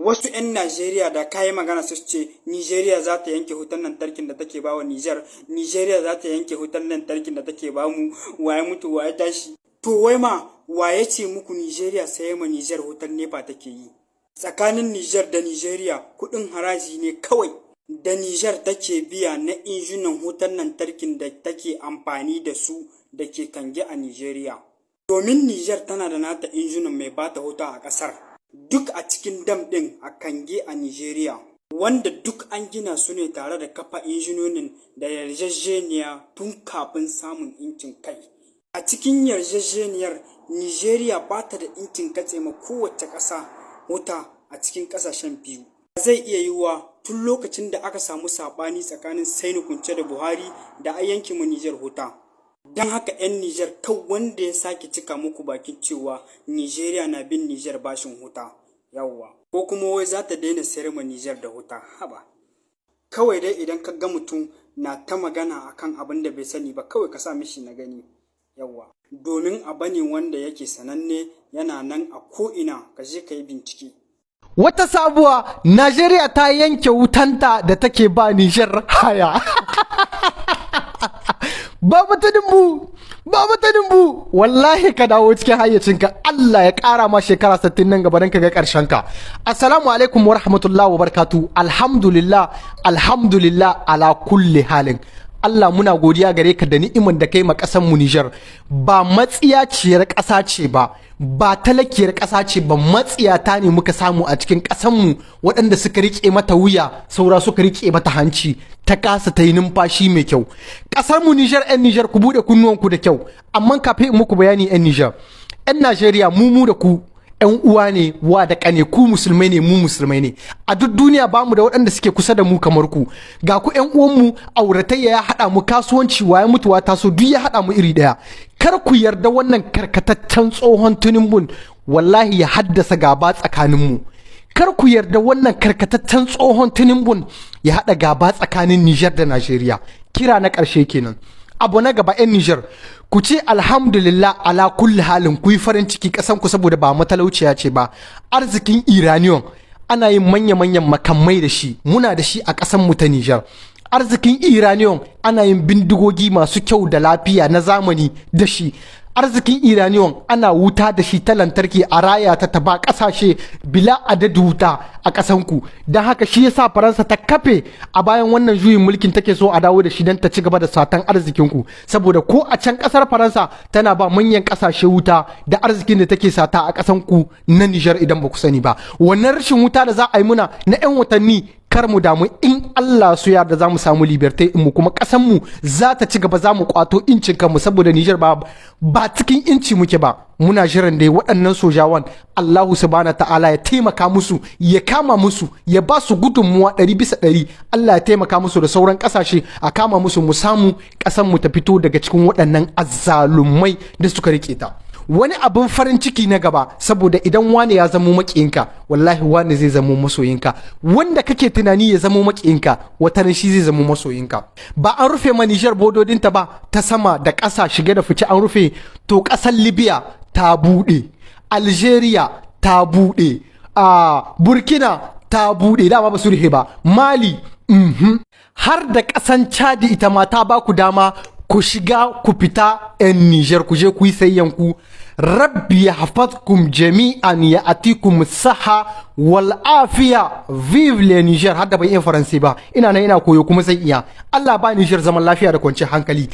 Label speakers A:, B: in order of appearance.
A: Wasu 'yan Najeriya da kayi magana su ce Nijeriya za ta yanke wutar lantarkin da take bawa Nijar, Nijeriya za ta yanke wutar lantarkin da take bamu, waye mutu waye tashi. To wai ma waye ce muku Nijeriya sai ma Nijar wutar NEPA take yi? Tsakanin Nijar da Nijeriya, kuɗin haraji ne kawai da Nijar take biya na injunan wutar lantarkin da take amfani da su da ke Kange a Nijeriya. Domin Nijar tana da nata injunan mai bata wuta a ƙasar. Duk a cikin dam ɗin a Kange a Nijeriya, wanda duk an gina su ne tare da kafa injinonin da yarjejeniya tun kafin samun incin kai. A cikin yarjejeniyar, Nijeriya ba ta da incin katse ma kowace ƙasa wuta a cikin ƙasashen biyu. Zai iya yiwuwa tun lokacin da aka samu saɓani tsakanin Sani Kunce da Buhari da a yanke mu Nijar wuta. Don haka 'yan Nijar, kan wanda ya sake cika muku bakin cewa Nijeriya na bin Nijar bashin wuta, yawwa, ko kuma wai za ta daina sayar ma Nijar da wuta, haba. Kawai dai idan ka ga mutum na ta magana akan abin da bai sani ba, kawai ka sa mishi na gani, yawwa. Domin abu ne wanda yake sananne, yana nan a ko'ina, ka je ka yi bincike.
B: Wata sabuwa, Najeriya ta yanke wutanta da take ba Nijar haya. Babu Tinubu, Babu Tinubu, wallahi ka dawo cikin hayyacinka, Allah ya ƙara ma shekara 60 nan gaba don ka ga ƙarshen ka. Assalamu alaikum wa rahmatullahi wa barakatu. Alhamdulillah, alhamdulillah ala kulli halin. Allah muna godiya gare ka da ni'iman da kai ma ƙasar mu Nijar. Ba matsiyaciyar ƙasa ce ba, ba talakiyar ƙasa ce ba, matsiyata ne muka samu a cikin ƙasar mu waɗanda suka rike mata wuya, saura suka rike mata hanci, ta kasa ta yi numfashi mai kyau. Ƙasar mu Nijar, 'yan Nijar, ku buɗe kunnuwanku da kyau. Amma kafin in muku bayani, 'yan Nijar, 'yan Najeriya, mu da ku 'yan uwa ne, wa da kane. Ku musulmai ne, mu musulmai ne. A duk duniya ba mu da waɗanda suke kusa da mu kamar ku. Ga ku 'yan uwanmu, auratayya ya haɗa mu, kasuwanci, waye mutuwa taso, duk ya haɗa mu iri ɗaya. Kar ku yarda wannan karkataccen tsohon Tinubu wallahi ya haddasa gaba tsakaninmu. Kar ku yarda wannan karkataccen tsohon Tinubu ya haɗa gaba tsakanin Nijar da Najeriya. Kira na ƙarshe kenan. Abu na gaba, 'yan Nijar, ku ce alhamdulillah ala kulli halin, ku yi farin ciki kasan ku saboda ba matalauciya ce ba. Arzikin uranium ana yin manya-manyan makamai da shi, muna da shi a ƙasan mu ta Nijar. Arzikin uranium ana yin bindigogi masu kyau da lafiya na zamani da shi. Arzikin uranium ana wuta da shi ta lantarki, a raya ta ba kasashe bila adadi wuta a kasanku. Don haka shi yasa Faransa ta kafe a bayan wannan juyin mulkin, take so a dawo da shi don ta ci gaba da satan arzikinku, saboda ko a can kasar Faransa tana ba manyan kasashe wuta da arzikin da take sata a kasanku na Nijar. Idan ba ku sani ba, wannan rashin wuta da za a yi muna na 'yan watanni, kar mu damu. In Allah su yarda, za mu samu liberté mu, kuma ƙasar mu za ta ci gaba, za mu kwato incin kanmu, saboda Niger ba cikin inci muke ba. Muna jiran dai waɗannan sojawan, Allahu subhanahu ta'ala ya taimaka musu, ya kama musu, ya ba su gudunmuwa 100%. Allah ya taimaka musu da sauran ƙasashe, a kama musu, mu samu ƙasar mu ta fito daga cikin waɗannan azzalumai da suka rike ta. Wani abin farin ciki na gaba, saboda idan wani ya zamo makiyinka, wallahi wani zai zamo masoyinka. Wanda kake tunani ya zamo makiyinka, wataran shi zai zamo masoyinka. Ba an rufe ma Nijar bododinta ba ta sama da ƙasa, shige da fice an rufe. To ƙasar Libya ta buɗe, Algeria ta buɗe, a Burkina ta buɗe, dama ba su rufe ba, Mali, har da ƙasan Chadi ita ma ta ba ku dama ku shiga ku fita. 'Yan Nijar, ku je ku yi sayyan ku. Rabbi ya hafazkum jami'an, ya atikum saha wal afiya. Vive le Niger! Har da ban iya Faransi ba, ina nan ina koyo kuma zan iya. Allah ba Niger zaman lafiya da kwanciyar hankali.